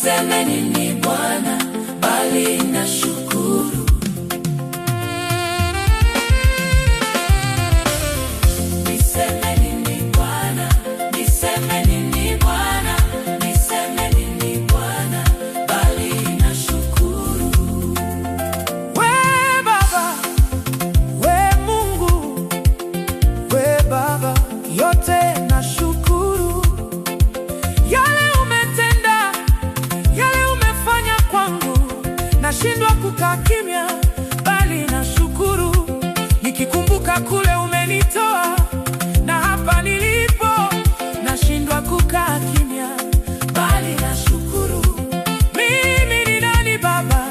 Niseme nini Bwana, bali nashukuru. Niseme nini Bwana, niseme nini Bwana, niseme nini Bwana, bali nashukuru. We Baba, we Mungu, we Baba, yote nashukuru. Yale umetenda, yale umefanya kwangu, nashindwa kukaa kimya, bali nashukuru. Nikikumbuka kule umenitoa na hapa nilipo, nashindwa kukaa kimya, bali nashukuru. Mimi ni nani Baba,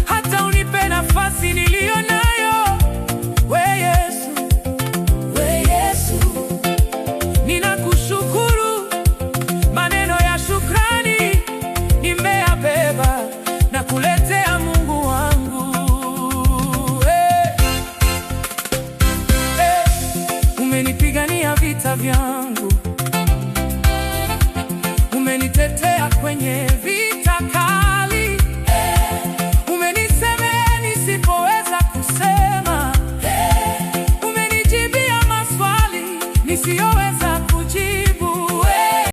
hata unipe nafasi niliyo nayo? We Yesu, We Yesu, ninakushukuru. Maneno ya shukrani nimeyabeba na kuletea Mungu wangu. Hey, hey, umenipigania vita vyangu, umenitetea kwenye vita.